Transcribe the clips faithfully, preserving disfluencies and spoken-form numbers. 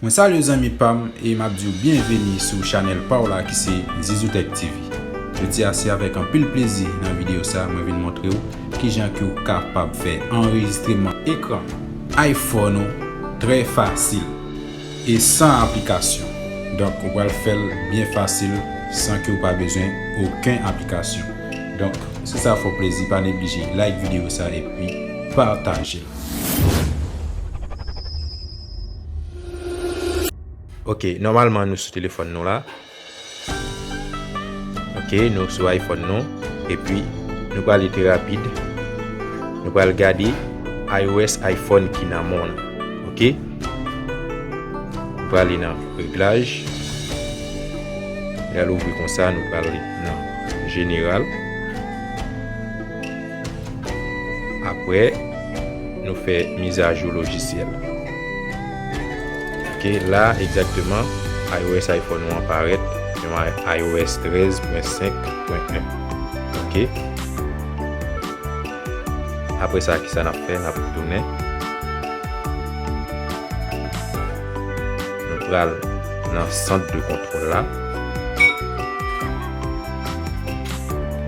Mwen salye w zanmi pa m e m ap di w byenveni sou chanèl pa w la ki se Zizou Tech T V. Jodi a se avèk anpil plezi nan videyo sa a mwen vin montre w kijan ke w kapab fè anrejistreman ekran iPhone ou trè fasil e san aplikasyon. Donk, ou pral fè l byen fasil san ke w pa bezwen okenn aplikasyon. Donk, si sa fè w plezi, pa neglije like videyo sa epi pataje l. Ok, nòmalman nou sou telefòn nou la. Ok, nou sou iPhone nou. Epi, nou prale trè rapid. Nou pral gade iOS iPhone ki nan men w lan. Ok? Nou prale nan reglaj. Lè l ouvri konsa, nou prale nan jeneral. Apre, nou fè mizajou lojisyèl. Ok, la egzakteman, iOS iPhone ou an parèt, yon i-, iOS trèz pwen senk pwen en. Ok. Apre sa, kisa n ap fè? N ap tounen. Nou pral nan sant de kontwòl la.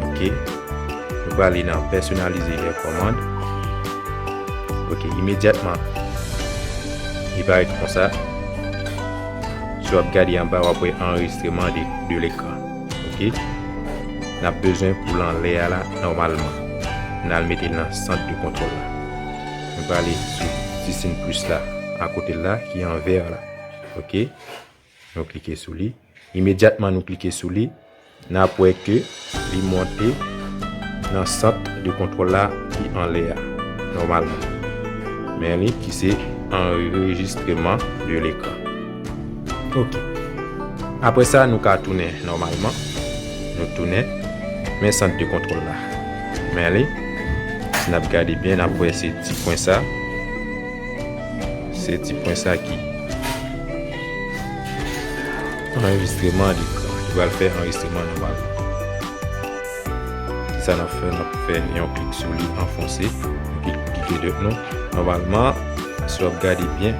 Ok. Nou prale nan pèsonalize lè kòmand. Ok, imedyatman, li parèt konsa. Si w ap gade anba, w ap wè anrejistreman de, de lekran. Ok? N ap bezwen pou l anlè a la, nòmalman. N al mete l nan sant de kontwòl la. Nou prale sou ti siy plis la, akote l la, ki an vè la. Ok? Nou klike sou li. Imedyatman nou klike sou li, n ap wè ke li monte nan sant de kontwòl la ki anlè a, nòmalman. Men li ki se anrejistreman de lekran. Ok. Apre sa, nou ka tounen nòmalman. Nou tounen. Men sant de kontwòl la. Men li, si n ap gade byen, n ap wè se ti pwen sa. Se ti pwen sa ki anrejistreman an lekran. Li pral fè anrejistreman nòmalman. Kisa n ap fè? N ap fè yon klik sou li anfonse. Nou klik, klike dwèt nou. Nòmalman, si w ap gade byen,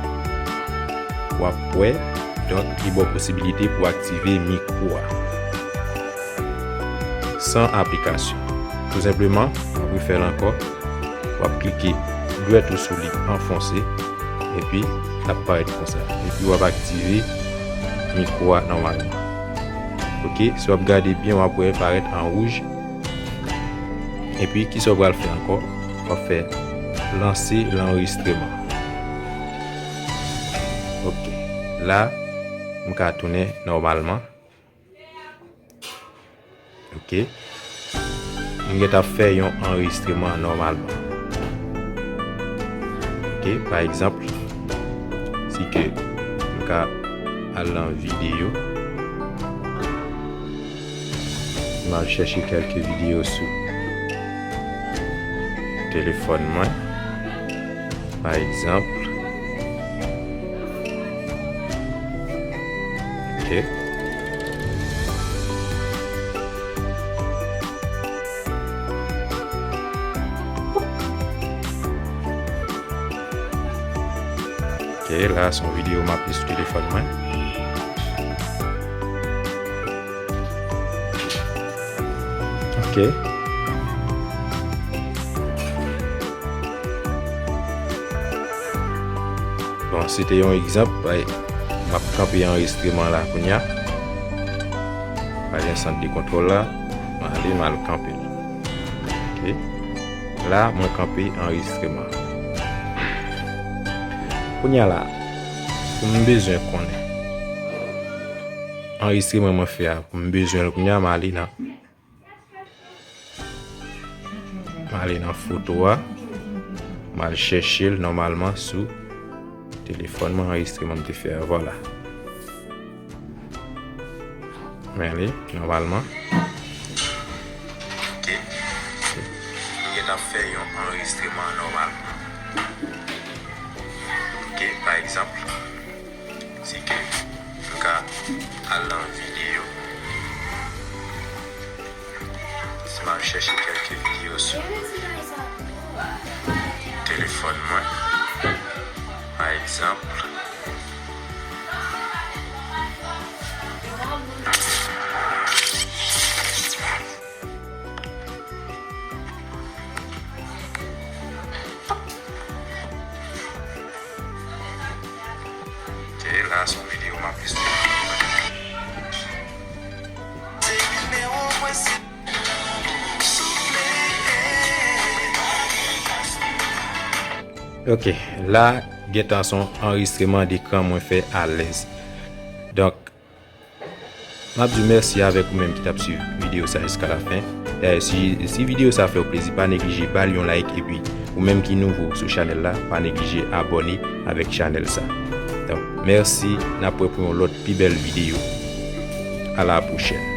w ap wè, donk, li ba w posibilite pou w aktive mikwo a san aplikasyon. Tou senpleman, w ap refè l ankò. W ap klike dwèt ou sou li anfonse, epi l ap parèt konsa. Epi w ap aktive mikwo a nòmalman. Ok, si w ap gade byen, w ap wè l parèt an wouj. Epi, kisa w pral fè ankò? W ap fè lanse lanrejistreman. Ok, la, m ka tounen nòmalman. Ok. M gentan fè yon anrejistreman nòmalman. Ok, pa egzanp, si ke m ka al nan videyo, m al chèche kèlke videyo sou telefòn mwen. Pa egzanp. Ok. Ok, la se yon videyo m ap li sou telefòn mwen. Ok. Bon, se te yon egzanp, bay, m ap kanpe anrejistreman la kounye a. Pale nan sant de kontwòl la, m ale, m al kanpe l. Ok. La, mwen kanpe anrejistreman. Kounye a la, pou m bezwen konnen anrejistreman mwen fè a, pou m bezwen l kounye a, m ale nan M ale nan foto a. M al chèche l nòmalman sou telefòn mwen, anrejistreman m te fè a. Vwala. Men li, nòmalman. Ok. M gentan fè yon anrejistreman nòmalman. Ok, pa egzanp, si ke m ka al nan videyo. Si m al chèche kèlke videyo sou telefòn mwen, pa egzanp, Ok, la gentan se yon anrejistreman dekran mwen fè alèz. Donk, m ap di w mèsi avèk ou menm ki t ap swiv videyo sa jiska lafen. Dayè, si, si videyo sa fè w plezi, pa neglije ba l yon like, epi ou menm ki nouvo sou chanèl la, pa neglije abòne avèk chanèl sa. Donk, mèsi, n ap wè pou yon lòt pi bèl videyo. A la pwochèn.